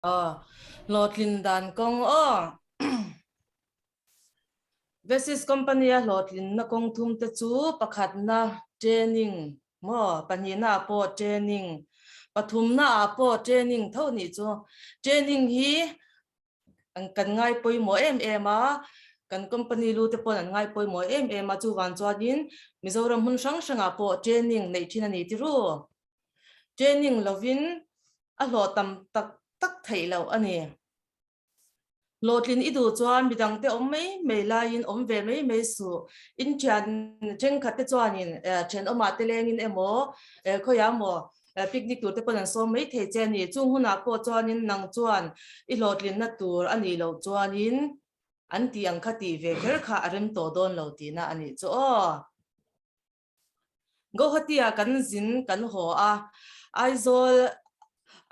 Aw, hlawhtlin dan kawng aw. Vesis company a hlawhtlinna kawng thum te chu pakhatna training maw, pahnihna ah pawh training, pathumna ah pawh training tho nih chu. Training hi kan ngai pawimawh em em a, kan company lu te paw'n an ngai pawimawh em em a, chuvang chuanin Mizoram hmun hrang hrangah pawh training neih thin a ni tirhu. Training lovin a hlawh tam tak tak theih loh a ni. Hlawhtlin i duh chuan midangte awm mai mai laiin awm ve mai mai suh. In thian thenkhat te chuanin thenawmah te lengin emaw khawiah maw picnic tur te pawn an sawm mai thei che a ni. Chung hunah pawh chuanin nang chuan i hlawhtlinna tur a nih loh chuanin an tih ang kha tih ve kher kha a rem tawh dawn lo tihna a nih chu aw. Guwahati-ah kan zin kan haw a, Aizawl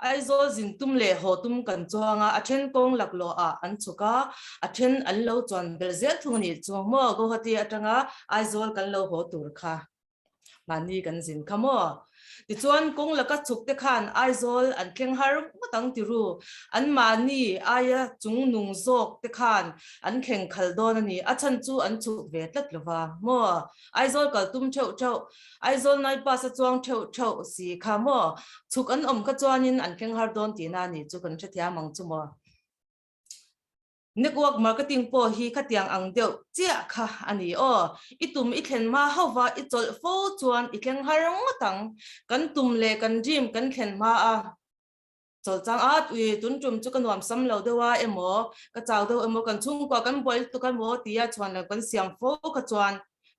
Aizawl zin tum leh haw tum kan chuang a, a then kawng laklawh ah an chhuk a, a then an lo chuan belh zel thung a nih chu maw Guwahati atanga Aizawl kan lo haw tur kha mahni kan zin kha maw. Tichuan kawng laka chhuk te khan Aizawl an thleng har ngawt ang ti ru, an mahni aia chung nung zawk te khan an thleng khalh dawn a ni, a chhan chu an chhuk ve tlat lova maw. Aizawl kal tum theuh theuh, Aizawl nai bus a chuang theuh theuh si kha maw? Chhuk an awm kha chuanin an thleng har dawn tihna a nih chu kan hrethiam ang chu maw? Network marketing pawh hi khatiang ang deuh chiah kha a ni aw. I tum i thlen hma hauva i chawlh fo chuan i thleng har ngawt ang. Kan tum leh kan dream kan thlen hma a. Chawlchang a tui tun tum chu ka nuam sam lo deuh a emaw, ka chau deuh emaw, kan chhungkua kan buai lutuk emaw tia chhuan lo kan siam fo kha chuan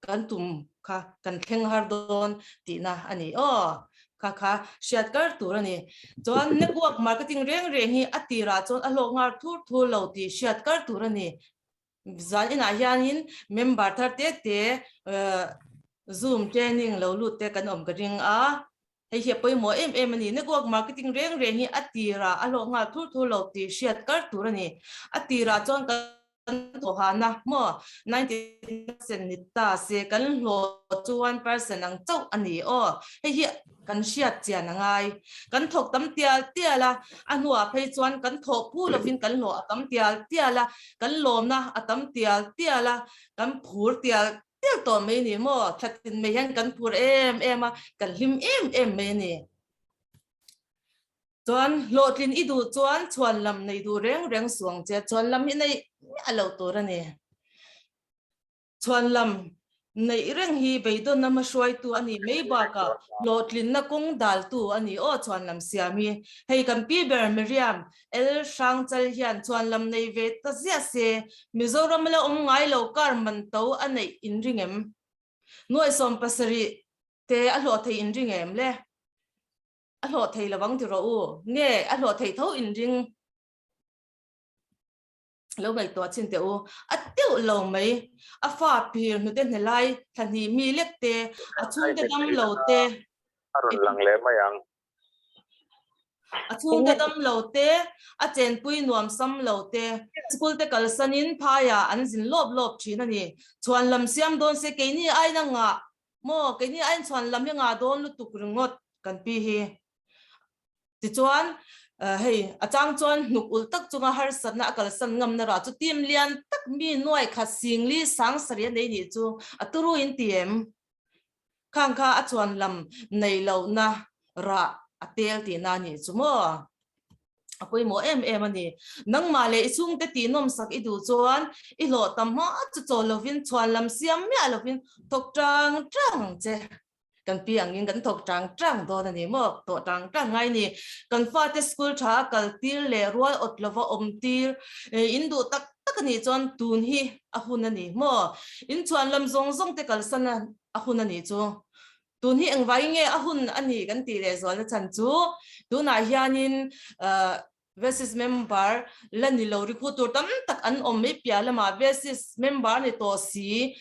kan tum kha kan thleng har dawn tihna a ni aw. Kha kha hriat kar tur a ni. Chuan network marketing reng reng hi a tirah chuan a hlawk nghal thur thur lo tih hriat kar tur a ni. Zan inah hianin member thar te te Zoom training lo lut te kan awm ka ring a. Hei hi a pawimawh em em a ni. Network marketing reng reng hi a tirah a hlawh nghal thur thur lo tih hriat kar tur a ni. A tirah chuan kan thawhhana maw 90% ni ta se kan hlawh chu 1% ang chauh a ni aw. Hei hi kan hriat chian a ngai. Kan thawk tam tial tial a, a hnuah phei chuan kan thawh phu lovin kan hlawh a tam tial tial a, kan lawmna a tam tial tial a, kan phur tial Tel tawh mai ni maw? Thlatin mai hian kan phur em em a, kan hlim em em mai a ni. Chuan hlawhtlin i duh chuan chhuan lam nei duh reng reng suang che, chhuan lam hi neih miah loh tur a ni. Chhuan lam neih reng hi beidawnna hmahruaitu a nih mai bakah hlawhtlinna kawng daltu a ni aw chhuan lam siam hi. Hei kan pi ber Miriam El Hrangchal hian chuan lam nei ve ta ziah se, Mizoram la awm ngai lo kar man to a neih in ring em? Nuai 70 te a hlawh thei in ring em le? A hlawh thei lovang ti rawh u. Nge a hlawh thei tho in ring? Lo ngaihtuah chin teh u. A teuh lo mai. A fa phir hnute hne lai thla hnih mi lek te, a chhungte dam lo te. A rawn lang leh mai ang. A chhungte dam lo te, a chenpui nuam sam lo te, school te kalsanin phaiah an zin lawp lawp thin a ni. Chhuan lam siam dawn se keini aina ngah maw, keini ain chhuan lam hi ngah dawn lutuk ringawt kan pi hi. Tichuan, hei a chang chuan hnuk ulh tak chunga harsatna a kalsan ngamna rah chu team lian tak mi nuai khat singli sang sarih a nei nih chu a turu in ti em? Khang kha a chuan lam nei lohna rah a tel tihna a nih chu maw? A pawimawh em em a ni. Nangmah leh i chhungte tihnawmsak i duh chuan i hlawh tam hma chu chawl lovin chhuan lam siam miah lovin thawk tang tang ang che. Kan pi angin kan thawk tang tang dawn a ni maw? Thawh tang tang ngai a ni. Kan fate school tha a kal tir leh rual awt lova awm tir in duh tak tak a nih chuan tun hi a hun a ni maw? In chhuan lam zawng zawng te kalsan a hun a nih chu. Tun hi engvai nge a hun a ni kan tih leh zualna chhan chu tunah hianin Vesis member la ni lo rikhu tur tam tak an awm mai piah lamah Vesis member ni tawh si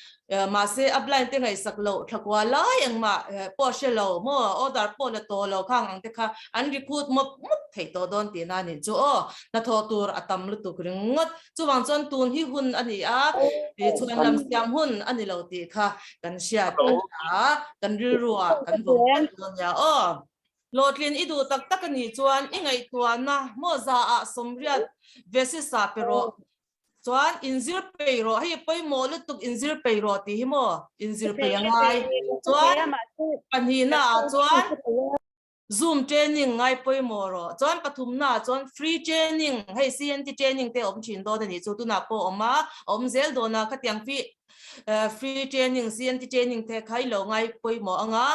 mahse upline te ngaihsak loh thlakua lai engmah pawh hre lo maw order pawh la tawh lo khang ang te kha an recruit mawp mawp theih tawh dawn tihna a nih chu aw hnathawh tur a tam lutuk ringawt chuvang chuan tun hi hun a ni a chhuan lam siam hun a ni lo tih kha kan hriat a tha kan rilruah kan vawm tlat dawn nia aw. Hlawhtlin i duh tak tak a nih chuan i ngaihtuahna maw zaah 80 vesisa pe rawh. Chuan inzir pei rawh, hei pawimawh lutuk inzir pei rawh tih hi maw inzir pei a ngai. Chuan pahnihna ah chuan Zoom training ngai pawimawh rawh. Chuan pathumna ah chuan free training, hei CNT training te a awm thin dawn a nih chu tunah pawh a awm a, a awm zel dawn a, khatiang free Free training, CNT training te kha i lo ngai pawimawh ang a,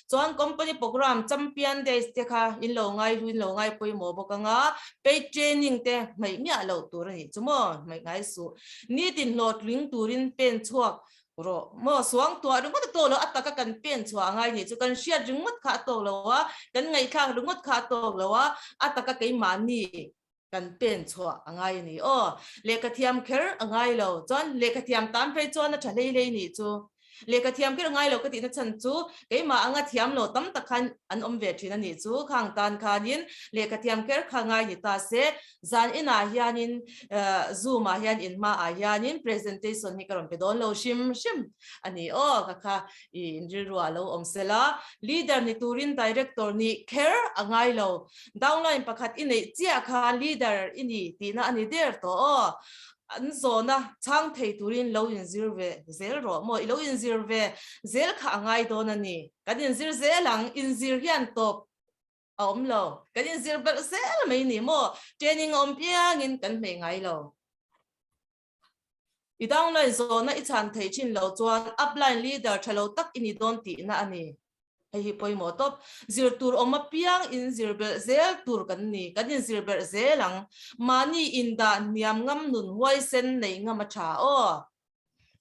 chuan company program champion days te kha in lo ngai hlu in lo ngai pawimawh bawk ang a, paid training te hmaih miah loh tur a nih chu maw, hmaih ngai suh. Nitin hlawhtling turin pen chhuak rawh maw, suang tuah ringawt a tawk lo, a taka kan pen chhuah a ngai nih chu, kan hriat ringawt kha a tawk lo a, kan ngaihthlak ringawt kha a tawk lo a, a taka keimahni kan pen chhuah a ngai a ni aw. Lehkha thiam kher a ngai lo. Chuan lehkha thiam tan phei chuan a tha hlei hlei nih chu. Lehkha thiam kher a ngai lo ka tihna chhan chu keimah anga thiam lo tam tak khan an awm ve thin a nih chu. Khang tan khanin lehkha thiam kher kha ngai ni ta se zan inah hianin zoom ah hian in hmaah hianin presentation hi ka rawn pe dawn lo hrim hrim a ni aw. Ka kha i inrilruah a lo awm sela. Leader ni turin director nih kher a ngai lo. Downline pakhat i neih chiah kha leader i ni tihna a ni der tawh aw. An zawhna chhang thei turin lo inzir ve zel rawh maw? I lo inzir ve zel kha a ngai dawn a ni. Kan inzir zel ang, inzir hian tawp a awm lo. Kan inzir belh zel mai ni maw? Training a awm piangin kan hmeh ngai lo. I downline zawhna i chhan theih thin lo chuan upline leader tha lo tak i ni dawn tihna a ni. Hei hi pawimawh tawp. Zir tur awm apiang in zir belh zel tur kan ni. Kan inzir belh zel ang. Mahni indah hniam ngam nun huaisen neih ngam a tha aw.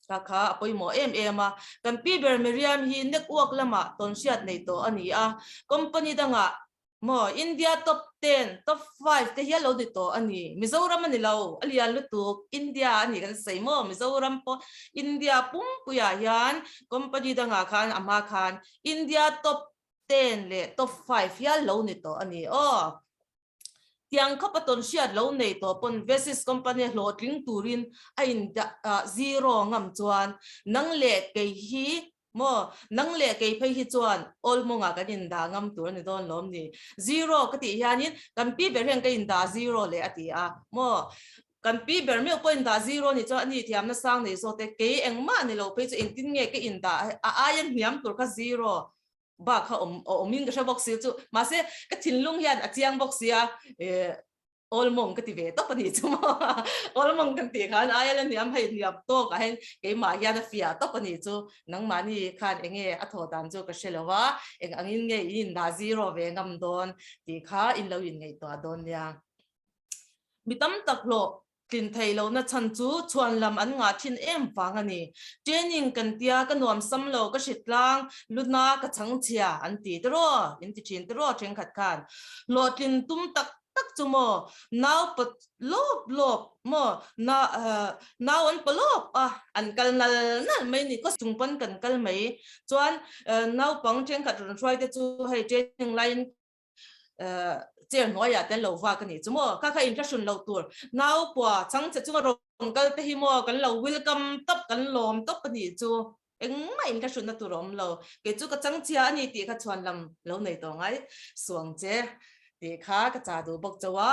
Ka kha a pawimawh em em a. Kan pi ber Miriam hi network lamah tawnhriat nei tawh a ni a. Company dangah Maw India top ten, top five te hial lo ni tawh a ni. Mizoram a ni lo, a lian lutuk. India a ni kan sawi maw? Mizoram pawh India pumpuiah hian company dangah khan a hma khan India top ten leh top five hial lo ni tawh a ni aw. Tiang khawpa tawn hriat lo nei tawh pawn Vesis company a hlawhtling turin a in zero ngam chuan nang leh kei hi Maw? Nang leh kei phei hi chuan awl mawngah kan indah ngam tur a ni dawn lawm ni? Zero ka tih hianin kan pi ber hian ka indah zero leh a ti a. Maw? Kan pi ber meuh pawh indah zero ni chuan a ni thiamna sang nei zawk te, kei engmah ni lo phei chu engtin nge ka indah a aia hniam tur kha zero bak kha awm awmin ka hre bawk si chu. Mahse ka thinlung hian a chiang bawk sia, All mawng ka ti ve tawp a nih chu maw. All mawng kan tih khan aia la hniam hei hniam tawk ah hian keimah hian a fiah tawp a nih chu. Nangmahni khan eng nge a thaw dan chu ka hre lo a, eng angin nge in indah zero ve ngam dawn tih kha in lo inngaihtuah dawn nia. Mi tam tak hlawh tlin theih lohna chhan chu chhuan lam an ngah thin em vang a ni. Training kan tia ka nuam sam lo ka hrit tlang luna ka chhang chhia an ti tiraw in ti thin tiraw thenkhat khan hlawhtlin tum tak tak chu maw nau pa lawp lawp maw na nau an pa lawp a an kal nal nal mai ni kaw chung pawn kan kal mai chuan naupang thenkhat rawn hruai te chu hei training laiin chair hnuaiah te an lo vak a nih chu maw kha kha inthlahrun loh tur nau pua changche chunga rawn kal te hi maw kan lo welcome tawp kan lawm tawp a nih chu engmah inthlahrunna tur a awm lo kei chu ka changchhia a ni tih kha chhuan lam lo nei tawh ngai suang che tih kha ka cha duh bawk chauh a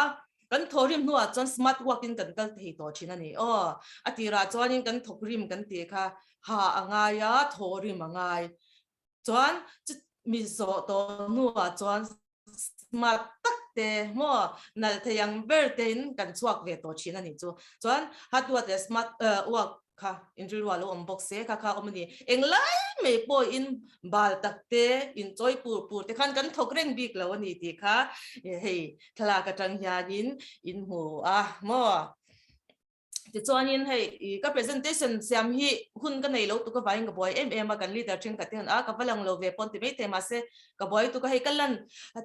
kan thawhrim hnuah chuan smart work in kan kal thei tawh thin a ni aw a tirah chuanin kan thawkrim kan tih kha ha a ngai a thawhrim a ngai Chuan chu mi zawh tawh hnuah chuan smart tak te maw nalh thei ang ber te in kan chhuak ve tawh thin a nih chu. Chuan hard work leh smart work kha inrilru a lo awm bawk se kha kha a awm a ni. Englai mai pawhin bal tak te inchawi pur pur te khan kan thawk reng bik lo a ni tih kha hei thlalak atang hianin in hmu a maw. Tichuanin hei i ka presentation siam hi hun ka nei lo tuk avangin ka buai em em a, kan leader thenkhat te hian a ka va lang lo ve pawn ti mai thei mahse ka buai tuk a, hei ka lan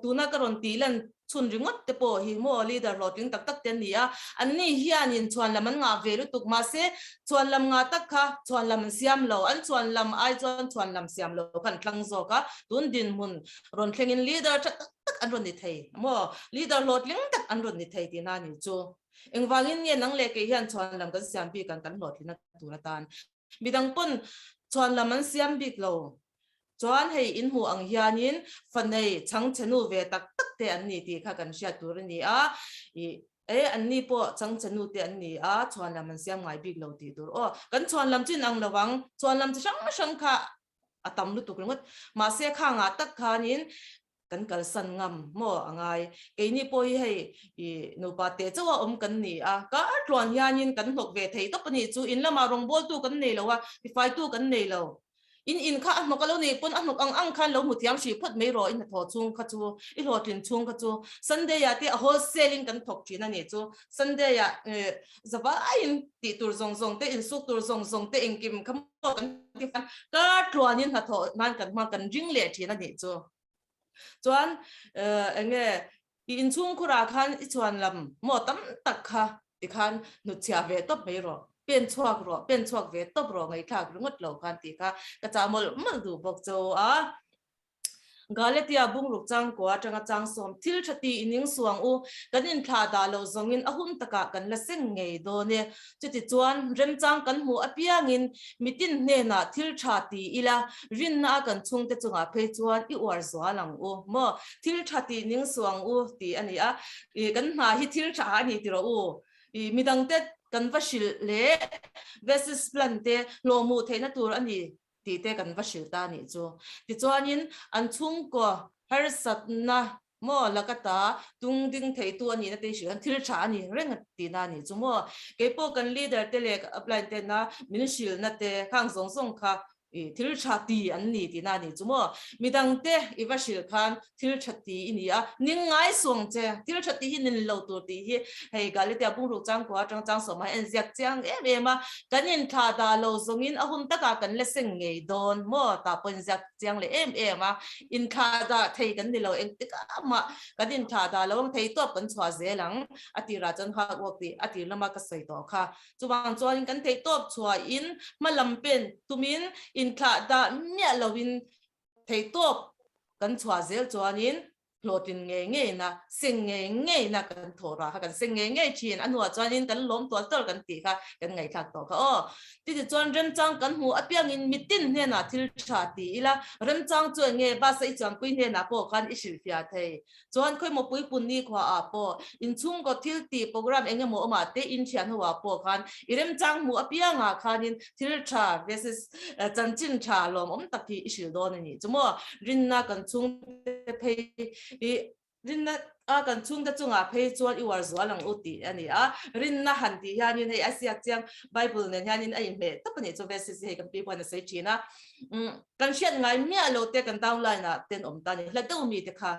tuna ka rawn tih lan chhun ringawt te pawh hi maw leader hlawhtling tak tak te an ni a, anni hianin chhuan lam an ngah ve lutuk mahse chhuan lam ngah tak kha chhuan lam an siam lo, an chhuan lam ai chuan chhuan lam siam lo kha an tlang zawk a, tun dinhmun rawn thlengin leader tha tak tak an rawn ni thei maw leader hlawhtling tak an rawn ni thei tihna a ni chu. Engvangin nge nang leh kei hian chhuan lam kan siam bik ang kan hlawhtlinna tur atan? Midang pawn chhuan lam an siam bik lo. Chuan hei in hmuh ang hianin fanei chhangchhe nu ve tak tak te an ni tih kha kan hriat tur a ni a, ih e anni pawh chhangchhe nu te an ni a, chhuan lam an siam ngai bik lo tih tur aw. Kan chhuan lam chu inang lo ang, chhuan lam chi hrang hrang kha a tam lutuk ringawt. Mahse khangah tak khanin kan kalsan ngam maw a ngai. Keini pawh hi hei ih nupa teh chauha awm kan ni a, kar tluan hianin kan hnawk ve thei tawp a nih chu, in lamah rawngbawltu kan nei lo a, tifaitu kan nei lo. In in kha a hnawk a lo nih pawn a hnawk ang ang khan lo hmu thiam hrih phawt mai rawh i hnathawh chhung kha chu, i hlawhtlin chhung kha chu. Sunday ah te a wholesale in kan thawk thin a nih chu. Sunday ah ih zavaiin tih tur zawng zawng te, insuk tur zawng zawng te engkim kha maw kan ti khan kar tluanin hnathawh nan kan hmang kan ring leh thin a nih chu. Chuan eng nge i inchhungkhurah khan i chhuan lam maw tam tak kha tikhan hnutchhiah ve tawp mai rawh, pen chhuak rawh, pen chhuak ve tawp rawh ngaihthlak ringawt lo khan tih kha ka chah mawlh mawlh duh bawk cho a. Galatia bungruk changkua atanga changsawm thil tha ti i ning suang u, kan inthlah dah loh zawngin a hun takah kan la seng ngei dawn e. Chutichuan remchang kan hmuh apiangin mitin hnenah thil tha ti ila, rinna a kan chhungte chungah phei chuan i uar zual ang u maw? Thil tha ti ning suang u tih a ni a, i kan hna hi thil tha a ni ti rawh u. I midangte kan va hrilh leh Vesis plan te hlawhmuh theihna tur a ni tih te kan va hrilh ta a nih chu. Tichuanin an chhungkaw harsatna maw laka ta tung ding theitu a nihna te hi hrilh an thil tha a ni reng tihna a nih chu maw. Keipawh kan leader te leh upline tena min hrilhna te khang zawng zawng kha i thil tha ti an ni tihna a nih chu maw. Midangte i va hrilh khan thil tha ti i ni a, ning ngai suang che, thil tha ti hi nin lo tur tih hi hei Galatia bungruk changkua atang changsawm ah en ziak chiang em em a, kan inthlah dah lo zawngin a hun takah kan la seng ngei dawn maw tah pawh in ziak chiang leh em em a, inthlah dah thei kan ni lo engtikah mah kan inthlah dah lo ang thei tawp kan chhuah zel ang a tirah chuan hard work tih a tir lama ka sawi tawh kha. Chuvang chuanin kan theih tawp chhuahin hma lam pen tumin inthlah dah miah loin theih tawp kan chhuah zel chuanin hlawhtlin ngei ngeina, seng ngei ngeina kan thawh rah kha kan seng ngei ngei thin. A hnuah chuanin kan lawm tual tual kan tih kha kan ngaihthlak tawh kha aw. Chutichuan remchang kan hmuh apiangin mitin hnenah thil tha ti ila, remchang chu eng nge bus a i chuanpui hnenah pawh khan i hrilhfiah thei. Chuan khawimaw puipun nikhua ah pawh inchhungkaw thil tih program eng emaw awmah te inthian ho ah pawh khan i remchang hmuh apiangah khanin thil tha versus chanchin tha lawmawm tak hi i hrilh dawn a nih chu maw. Rinna kan chhungte phei i rinna a kan chhungte chungah phei chuan i uar zual ang u tih a ni a. Rinna han tih hianin hei a siak chiang Bible nen hianin a inhmeh tawp a nih chu verses hi hei kan pi pawhin a sawi thin a. Kan hriat ngai miah lo te kan downline ah ten awm ta a ni. Hla deuh mi te kha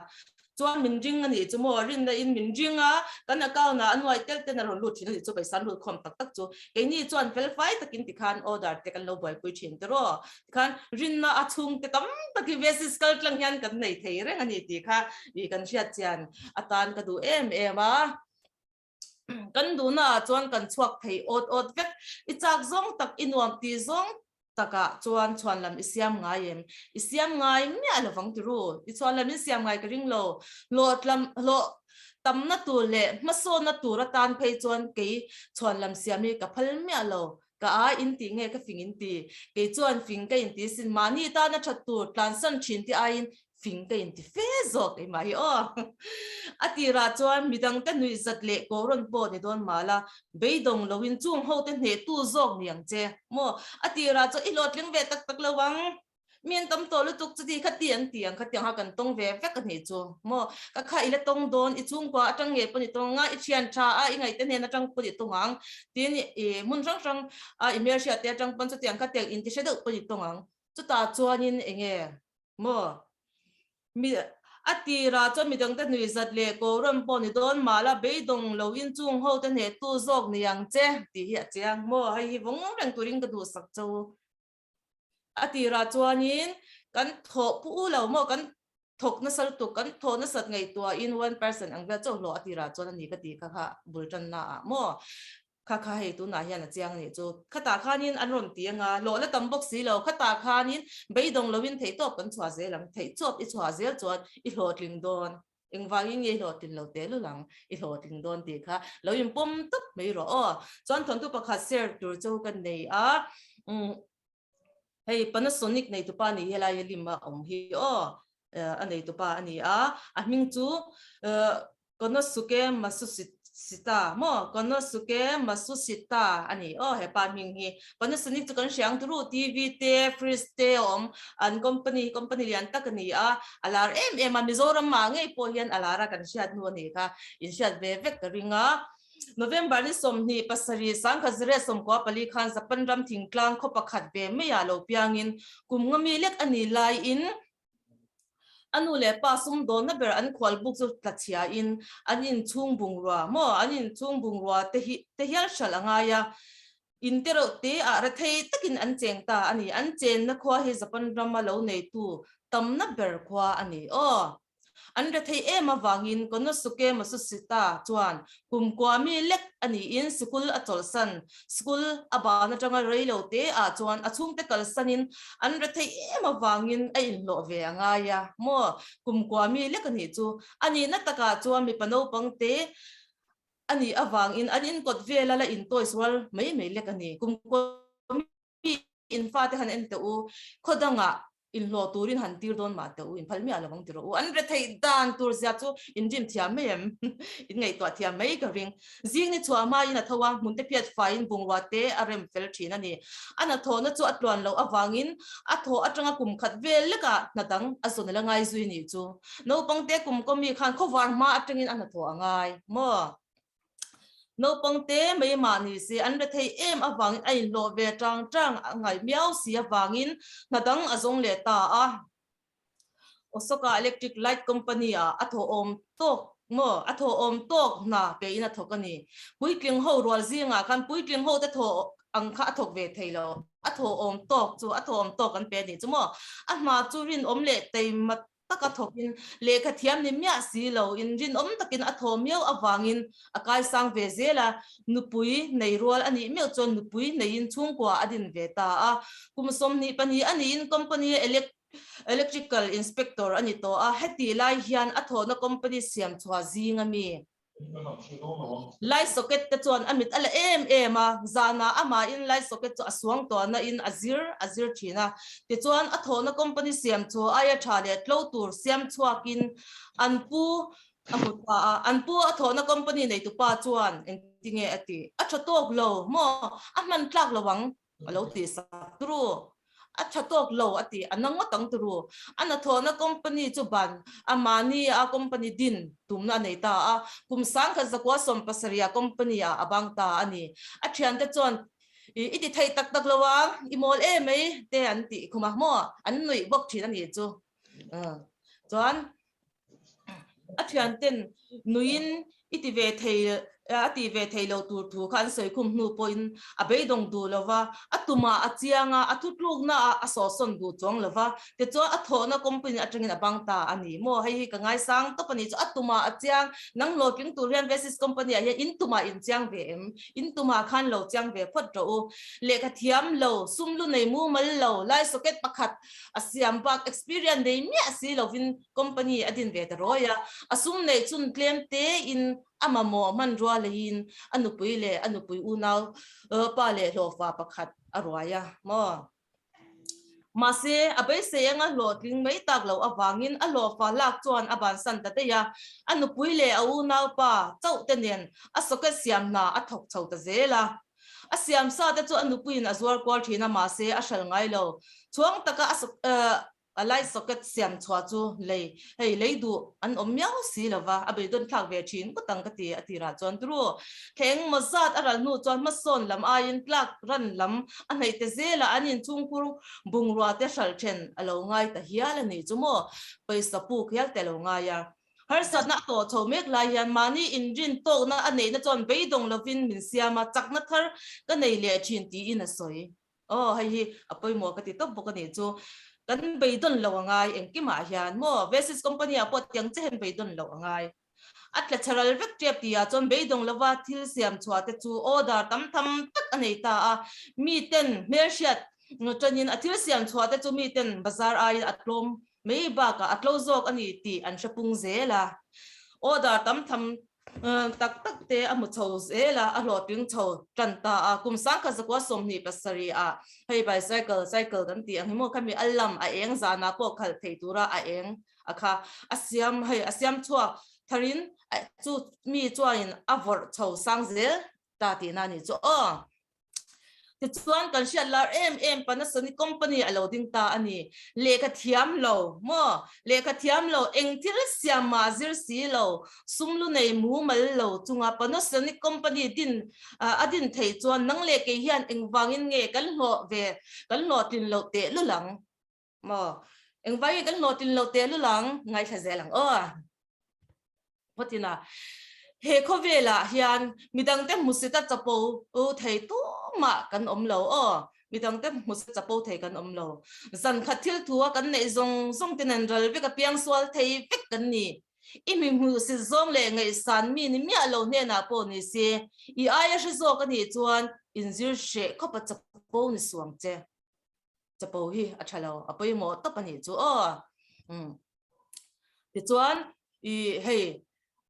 chuan min ring a nih chu maw, rinna in min ring a, kan account ah a nuai tel ten a rawn lut thin a nih chu, pawisa an lut khawm tak tak chu. Keini chuan fel fai takin tikhan order te kan lo buaipui thin tiraw. Tikhan rinna a chhungte tam takin basis kal tlang hian kan nei thei reng a ni tih kha ih kan hriat chian atan ka duh em em a. Kan duhna ah chuan kan chhuak thei awt awt vek. I chak zawng tak, i nuam tih zawng takah chuan chhuan lam i siam ngai em? I siam ngai miah lovang ti ru. I chhuan lam in siam ngai ka ring lo. Hlawhtlam, hlawh tamna tur leh hmasawnna tur atan phei chuan kei chhuan lam siam hi ka phal miah lo. Ka ai in tih nge ka fing in ti? Kei chuan fing ka inti sin. Mahni tana that tur tlansan thin te aiin fing ka inti fe zawk keimah hi aw. A tirah chuan midangte nuihzat leh kawrawn pawh ni dawn mah la, beidawng loin chung hote hnehtu zawk ni ang che maw? A tirah chuan i hlawhtling ve tak tak lo ang. Mi an tam tawh lutuk chuti kha ti an ti ang khatiang kha kan tawng ve vek a nih chu maw ka kha i la tawng dawn i chhungkua atang nge pawn i tawng anga i thian tha a i ngaihte hnen atang pawn i tawng ang tin i hmun hrang hrang a i hmelhriat te atang pawn chutiang khatiang inti hre deuh pawn i tawng ang chutah chuanin enge maw Mi a tirah chuan midangte nuihzat leh kawrawn pawh ni dawn mah la, beidawng loin chung hote hnehtu zawk ni ang che tih hi a chiang maw hei hi vawng reng turin ka duhsak cho. A tirah chuanin kan thawh pu lo maw, kan thawk nasa lutuk, kan thawh nasat ngaihtuahin 1% ang vel chauh hlawh a tirah chuan a ni ka ti kha kha bul tanna ah maw. Kha kha hei tunah hian a chiang a nih chu. Khatah khanin an rawn ti anga, hlawh la tam bawk si lo, khatah khanin beidawng loin theihtawp kan chhuah zel ang, theihtawp i chhuah zel chuan i hlawhtling dawn. Engvangin nge i hlawhtlin lo teh lul ang, i hlawhtling dawn tih kha lo inpawm tawp mai rawh aw. Chuan thawnthu pakhat share tur chu ka nei a, umm. Hei Panasonic neitupa ni helai a lim a awm hi aw a neitupa a ni a, a hming chu Konosuke Matsushita maw Konosuke Matsushita a ni aw hepa hming hi. Panasonic chu kan hria ang turu TV te fridge te a awm an company hi company lian tak a ni a, a lar em em a Mizoram ah ngei pawh hian a lar a kan hriat hnu a nih kha inhriat ve vek ka ring a. November ni 27 1994 khan Japan ram thingtlang khaw pakhat ve maiah lo piangin kum nga mi lek a ni laiin a nu leh pa sumdawnna ber an khual buk chu tla chhiain an inchhung bungrua maw an inchhung bungrua te hi te hial hralh a ngai a. In te reuh te ah rethei takin an cheng ta a ni. An chenna khua hi Japan rama lo neitu tamna ber khua a ni aw. An rethei em avangin Konosuke Matsushita chuan kum kua mi lek a niin sikul a chawlhsan. School a ban atanga rei lo te ah chuan a chhungte kalsanin an rethei em avangin a inhlawh ve a ngai a maw? Kum kua mi lek a nih chu. A nihna takah chuan mipa naupang te a nih avangin an inkawt vela la intawi sual mai mai lek a ni. Kum kua mi in fate han en teh u, khaw dangah inhlawh turin han tir dawn mah teh u, in phal miah lo ang ti rawh u. An retheih dan tur zia chu in rim thiam mai em? In ngaihtuah thiam mai ka ring. Zing ni chhuah hmain a tho a, hmun te phiat faiin bungrua te a rem fel thin a ni. A hnathawhna chu a tluan loh avangin a thawh atanga kum khat vel lekah hna dang a zawn a la ngai zui nih chu. Naupang te kum kawmi khan khawvar hma atangin a hnathawh a ngai maw? Naupang te mai mah ni se an rethei em avangin a inhlawh ve tang tang a ngaih miau si avangin hna dang a zawng leh ta a. Osaka Electric Light Company ah a thawhawm tawk maw a thawhawm tawk hna pein a thawk a ni. Puitling ho rual zingah khan puitling ho te thawh ang kha a thawk ve thei lo. A thawhawm tawk chu a thawhawm tawk an pe a nih chu maw. A hma chu rinawm leh taima taka thawkin lehkha thiam ni miah si lo in rinawm takin a thaw miau avangin a kaisang ve zel a, nupui nei rual a nih meuh chuan nupui neiin chhungkua a din ve ta a. Kum 22 a niin company a electrical inspector a ni tawh a, heti lai hian a thawhna company siam chhuah zing a mi. Light socket te chuan a mit a la em em a, zanah amahin light socket chu a suang tawhna in a zir a zir thin a. Tichuan a thawhna company siam chu aia tha leh tlo tur siam chhuakin an pu a hmu ta a. An pu a thawhna company neitupa chuan engtinge a tih? A tha tawk lo maw? A hman tlak lo ang. A lo ti sak turu. A tha tawk lo a ti, a na ngawt ang turu. A hnathawhna company chu ban a mahni a company din tumna a nei ta a, kum 1970 ah company ah a bang ta a ni. A thiante chuan i i ti thei tak tak lo ang, i mawl em mai te an tih khum a maw, an nuih bawk thin a nih chu. Chuan A thianten nuiin i ti ve thei a ti ve thei lo tur thu kha an sawi khum hnu pawhin a beidawng duh lo va, a tumah a chiang a, a thutlukna ah a sawhsawn duh chuang lo va, tichuan a thawhna company atangin a bang ta a ni maw? Hei hi ka ngaisang tawp a ni chu, a tumah a chiang, nang hlawhtling tur hian Vesis company ah hian in tumah in chiang ve em? In tumah khan lo chiang ve phawt rawh u. Lehkha thiam lo, sum lu nei mumal lo, lai socket pakhat a siam bak experience nei miah si lovin company a din ve ta rawi a, a sum neih chun tlem tein a mamawh hmanrua leiin a nupui leh a nupui unau pa leh hlawhfa pakhat a ruai a maw. Mahse, a beisei anga hlawhtling mai tak loh avangin a hlawhfa lak chuan a bansan ta daih a, a nupui leh a unau pa chauh te nen a socket siam hna a thawk chho ta zel a. A siam sa te chu a nupuiin a zuar kual thin a, mahse a hral ngai lo. Chhuang taka a A light socket siam chhuah chu lei hei lei duh an awm miau si lo va, a beidawn thlak ve thin ngawt ang ka ti a tirah chuan turu thleng maw zat a ral hnu chuan hmasawn lam aiin tlak ran lam a hnaih te zela an inchhungkhur bungrua te hral then a lo ngai ta hial a nih chu maw pawisa puk hial te a lo ngai a. Harsatna a tawh chho mek lai hian mahni inrin tawkna a neihna chuan beidawng lovin min siam a, chakna thar ka nei leh thin tiin a sawi. Aw hei hi a pawimawh ka ti tawp bawk a nih chu. Kan beidawn lo a ngai engkimah hian maw Vesis company ah pawh tiang che hian beidawn loh a ngai. A tla chheral vek tep tihah chuan beidawng lova thil siam chhuah te chu order tam tham tak a nei ta a. Mi ten hmelhriat tanin a thil siam chhuah te chu mi ten bazar aiin a tlawm mai bakah a tlo zawk a ni tih an hre pung zel a. Order tam tham. tak tak te a hmu chho zel a, a hlawhtling chho tan ta a. Kum 1927 ah hei bicycle, cycle kan tih ang hi maw khami a lam a eng zanah pawh khalh thei tura a eng a kha a siam hei a siam chhuak tharin chu mi chuanin a vawrh chho sang zel ta tihna a nih chu aw. Tichuan kan hriat lar em em Panasonic company a lo ding ta a ni. Lehkha thiam lo maw? Lehkha thiam lo eng thil siam mah zir si lo, sum lu nei mumal lo chunga Panasonic company din a din theih chuan nang leh kei hian engvangin nge kan hlawh ve kan hlawhtlin loh teh lul ang maw? Engvangin kan hlawhtlin loh teh lul ang? Ngaithla zel ang aw. Pawtina, He khawvelah hian midangte hmusit a chapo thei tumah kan awm lo aw, midangte hmusit a chapo thei kan awm lo. Zankhat thil thu a kan neih zawng zawng te nen ral vek a piangsual thei vek kan ni. I mi hmuhsit zawng leh ngaihsan mi ni miah lo hnenah pawh ni se, i aia hre zawk a nih chuan inzir hreh khawp a chapo ni suang che. Chapo hi a tha lo, a pawimawh tawp a nih chu aw. Umm. Tichuan, i hei,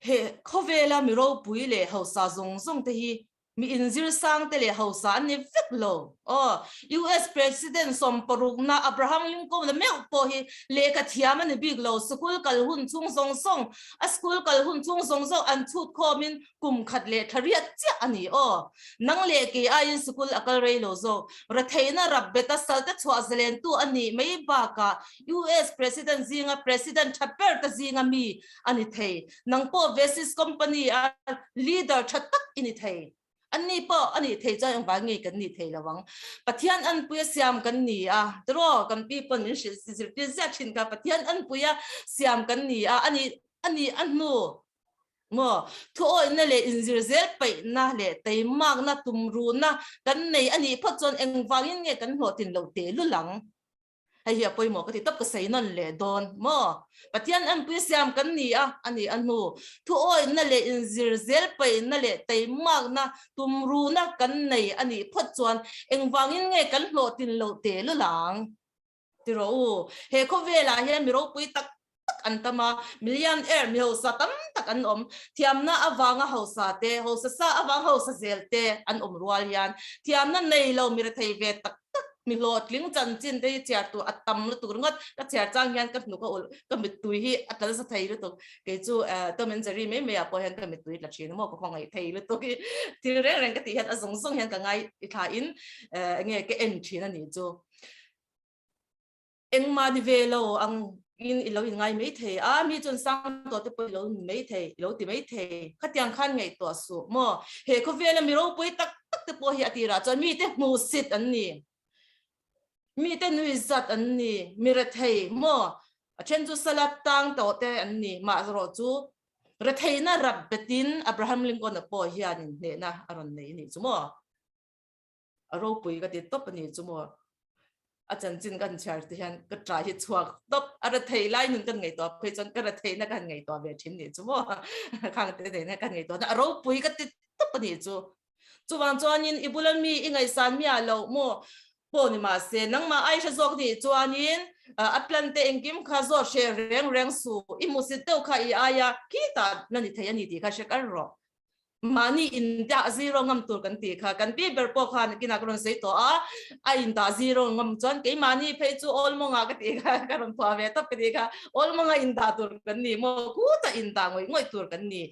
he khawvela mi ropui leh hausa zawng zawng te hi mi inzir sang te leh hausa an ni vek lo. Aw, US President sawmparukna Abraham Lincoln-a meuh pawh hi lehkha thiam a ni bik lo, sikul kal hun chhung zawng zawng, a school kal hun chhung zawng zawng an chhut khawmin kum khat leh tha riat chiah a ni. Aw, nang leh kei aiin sikul a kal rei lo zawk. Retheihna rap beta salte chhuah zalentu a nih mai bakah US President zinga President tha ber te zinga mi a ni thei. Nang pawh Vesis Company a leader tha tak i ni thei. Anni pawh a nih thei chuan engvang nge kan nih thei lo ang. Pathian anpuia siam kan ni a, tiraw kan pi pawn min hrilh zirtir ziah thin kha Pathian anpuia siam kan ni a, a nih a nih a hnu maw thuawihna leh inzir zel paihna leh teimakna tumruhna kan nei a nih phawt chuan engvangin nge kan hlawhtlin loh tehlul ang. Hei hi a pawimawh ka ti tawp ka sawi nawn leh dawn maw? Pathian anpui siam kan ni a, a ni a hnu. Thuawihna leh inzir zel paihna leh teimakna tumruhna kan nei a nih phawt chuan engvangin nge kan hlawhtlin loh tehlul ang? Ti rawh u. He khawvelah hian mi ropui tak tak an tam a, millionaire mi hausa tam tak an awm. Thiamna avanga hausa te, hausa sa avanga hausa zel te an awm rual hian thiamna nei lo mi rethei ve tak tak, mi hlawhtling chanchin te hi chhiar tur a tam lutuk ringawt. Ka chhiar chang hian ka hnuk a ulh, ka mittui hi a tla nasa thei lutuk. Kei chu Tom and Jerry mai mai ah pawh hian ka mittui tla thin a maw, ka khawngaih thei lutuk hi. Thil reng reng ka tih hian a zawng zawng hian ka ngai i thla in enge ka en thin a nih chu. Engmah ni ve lo ang in i lo inngai mai thei a, mi chuan sang tawh te pawh i lo ni mai thei, i lo ti mai thei. Khatiang khan ngaihtuah suh maw? He khawvela mi ropui tak tak te pawh hi a tirah chuan mite hmuhsit an ni, mite nuihzat an ni, mi rethei maw? A then chu salad tang tawh te an ni, mahrawh chu retheihna rap betin Abraham Lincoln-a pawh hianin hnehna a rawn nei a nih chu maw? A ropui ka ti tawp a ni chu maw. A chanchin kan chhiar te hian ka trai hi chhuak tawp. A rethei lai nun kan ngaihtuah phei chuan ka retheihna ka han ngaihtuah ve thin ni chu maw. Khang te nen kan ngaihtuah na a ropui ka ti tawp a ni chu. Chuvang chuanin i bula mi i ngaihsan miah loh maw pawh ni mahse nangmah ai hre zawk nih chuanin a plan te engkim kha zawt hreh reng reng suh. I hmusit deuh kha i aia khitah la ni thei a ni tih kha hre kar rawh. Mahni in dah zero ngam tur kan tih kha kan pi ber pawh khan kinah ka rawn sawi tawh a, a in dah zero ngam chuan keimahni phei chu awl mawnga ka tih kha ka rawn phuah ve tawp ka tih kha awl mawnga in dah tur kan ni maw khuta in dah ngawih ngawih tur kan ni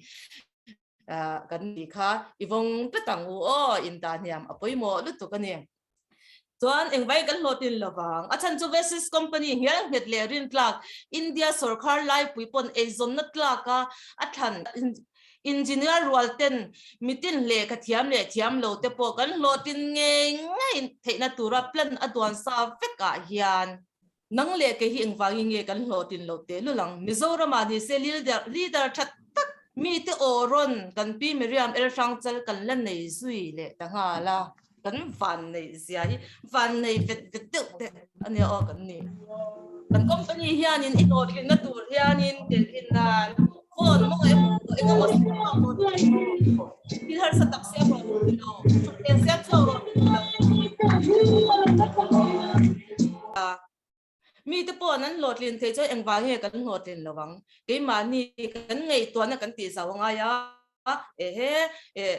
kan tih kha i vawng tlat ang u aw in dah hniam a pawimawh lutuk a ni. Chuan engvai kan hlawhtlin lovang a chhan chu Vesis company ngel nghet leh rintlak India sawrkhar laipui pawn eizawnna tlaka a thlan engineer rual ten mitin lehkha thiam leh thiam lo te pawh kan hlawhtlin ngei ngei theihna tura plan a duan sa vekah hian Nang leh kei hi engvangin nge kan hlawhtlin loh teh lul ang? Mizoramah ni se leader leader tha tak mite aw rawn kan Pi Miriam Elhrangchal kan la nei zui leh ta nghal a, kan van neih zia hi van nei vet vet deuh te a nia aw kan ni. Kan company hianin i hlawhtlinna tur hianin telhin nan phone maw emaw engemaw thil harsa tak siam rawh duh ti lo, thutthleng siam chhuak rawh duh ti lo. Mite pawh an hlawhtlin thei chuan engvang nge kan hlawhtlin lo ang? Keimahni kan ngaihtuahna kan tih zau a ngai a. Ehe eh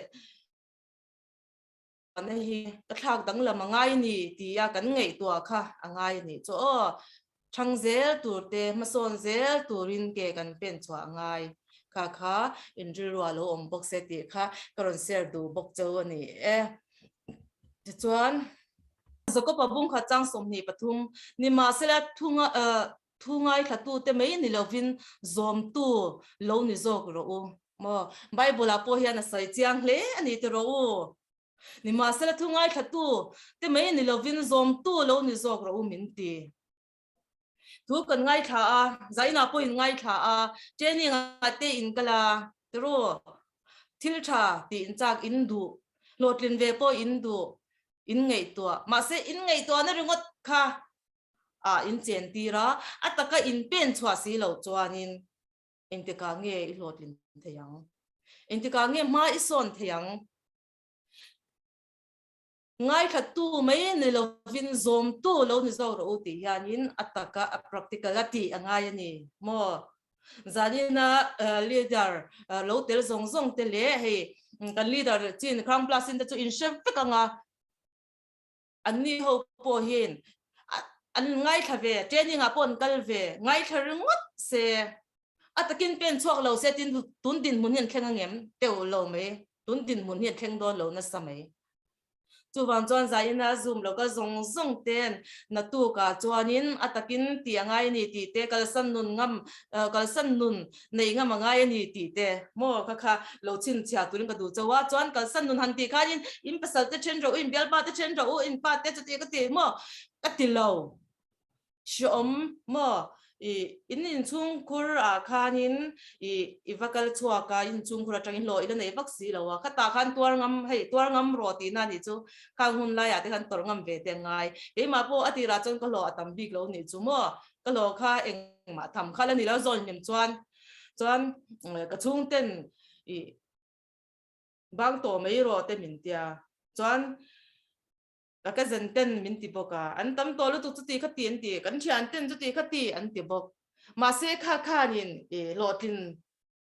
na hi ka thlak danglam a ngai ni tia kan ngaihtuah kha a ngai a nih chu aw. Thang zel tur te hmasawn zel turin ke kan pen chhuah a ngai kha kha inrilru a lo awm bawk se tih kha ka rawn share duh bawk cheu a ni e. Tichuan Jakob-a bungkhat chang 23 nimahsela thunga Thu ngaithlatute mai ni lovin zawmtu lo ni zawk rawh u. Maw? Bible-ah pawh hian a sawi chiang hle a ni ti rawh u. Nimahsela thu ngaithlatu te mai ni lovin zawmtu lo ni zawk rawh u min ti. Thu kan ngaithla a, zainah pawh in ngaithla a, training-ah te in kal a, ti rawh. Thil tha tih in chak in duh, hlawhtlin ve pawh in duh, in ngaihtuah. Mahse in ngaihtuahna ringawt kha ah in chen tir a, a taka in pen chhuah si loh chuanin engtikah nge i hlawhtlin thei ang? Engtikah nge hma i sawn thei ang? Ngaithlattu mai ni lovin zawmtu lo ni zawk rawh u tih hianin a taka a practical a tih a ngai a ni maw? Zanina leader lo tel zawng zawng te leh hei kan leader chin Crown Plus in te chu in hre vek ang a, Anni ho pawh hian an ngaithla ve, training ah pawh an kal ve, ngaithla ringawt se, a takin pen chhuak lo se tin tun dinhmun hi an thleng angem? Teuh lo mai, tun dinhmun hi an thleng dawn lo nasa mai. Chuvang chuan zaina zoom lo kal zawng zawng ten naktukah chuanin a takin tih a ngai a ni tih te, kalsan nun ngam, kalsan nun nei ngam a ngai a ni tih te maw kha kha lo chhinchhiah turin ka duh chauh a, chuan kalsan nun han tih khanin in pasal te then rawh u, in bialpa te then rawh u, in pa te chuti ka ti maw ka ti lo hreawm maw ih in inchhungkhur ah khanin ih i va kal chhuak a inchhungkhur atangin hlawh ila nei vak si lo a khatah khan tuar ngam hei tuar ngam rawh tihna a nih chu khang hun laiah te khan tawrh ngam ve te a ngai keimah pawh a tirah chuan ka hlawh a tam bik lo nih chu maw Ka hlawh kha engmah tham kha la ni lo zawn hlim chuan chuan ka chhungten i bang tawh mai rawh te min tia chuan ka cousin ten min ti bawk a an tam tawh lutuk chuti kha ti an ti kan thian ten chuti kha ti an ti bawk mahse kha khanin i hlawhtlin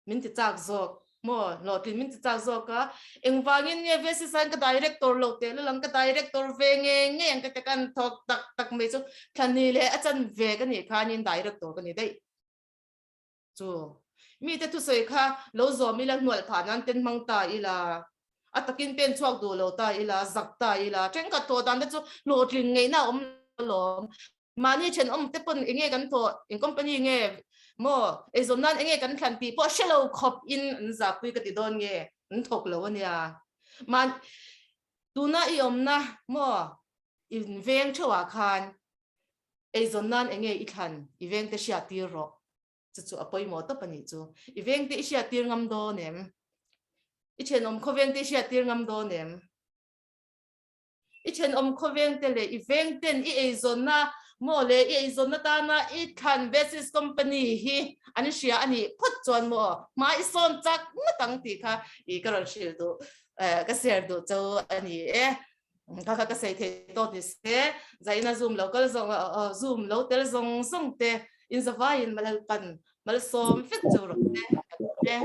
min ti chak zawk maw hlawhtlin min ti chak zawk a engvangin nge VC sign ka director lo teh lul ang ka director ve nge nge ang ka ti kan thawk tak tak mai chu thlani leh a chan ve ka nih khanin director ka ni daih chu mi te thusawi kha lo zawm ila hnual phah nan ten hmang ta ila a takin pen chhuak duh lo ta ila zak ta ila thenkhat thawh dan te chu hlawhtlin ngeihna a awm alawm Mahni thenawm te pawn enge kan thawh, eng company nge maw, eizawn nan enge kan thlan tih pawh hre lo khawp in an zahpui ka ti dawn nge, an thawk lo a nia. Mah tuna i awmna maw in veng theuhah khan eizawn nan enge i thlan, i veng te hriat tir rawh. Chu chu a pawimawh tawp a nih chu. I veng te i hriat tir ngam dawn em? I thenawm khawveng te i hriat tir ngam dawn em? I thenawm khawveng te leh i veng ten i eizawnna maw leh i eizawnna tana i thlan basis company hi an hria a nih phawt chuan maw hma i sawn chak ngawt ang tih kha i ka rawn hrilh duh ka share duh cho a ni e. Kha kha ka sawi thei tawk ni se zaina zoom lo kal zawng zoom lo tel zawng zawng te in zavaiin Malal pan malsawm vek chu rawh se.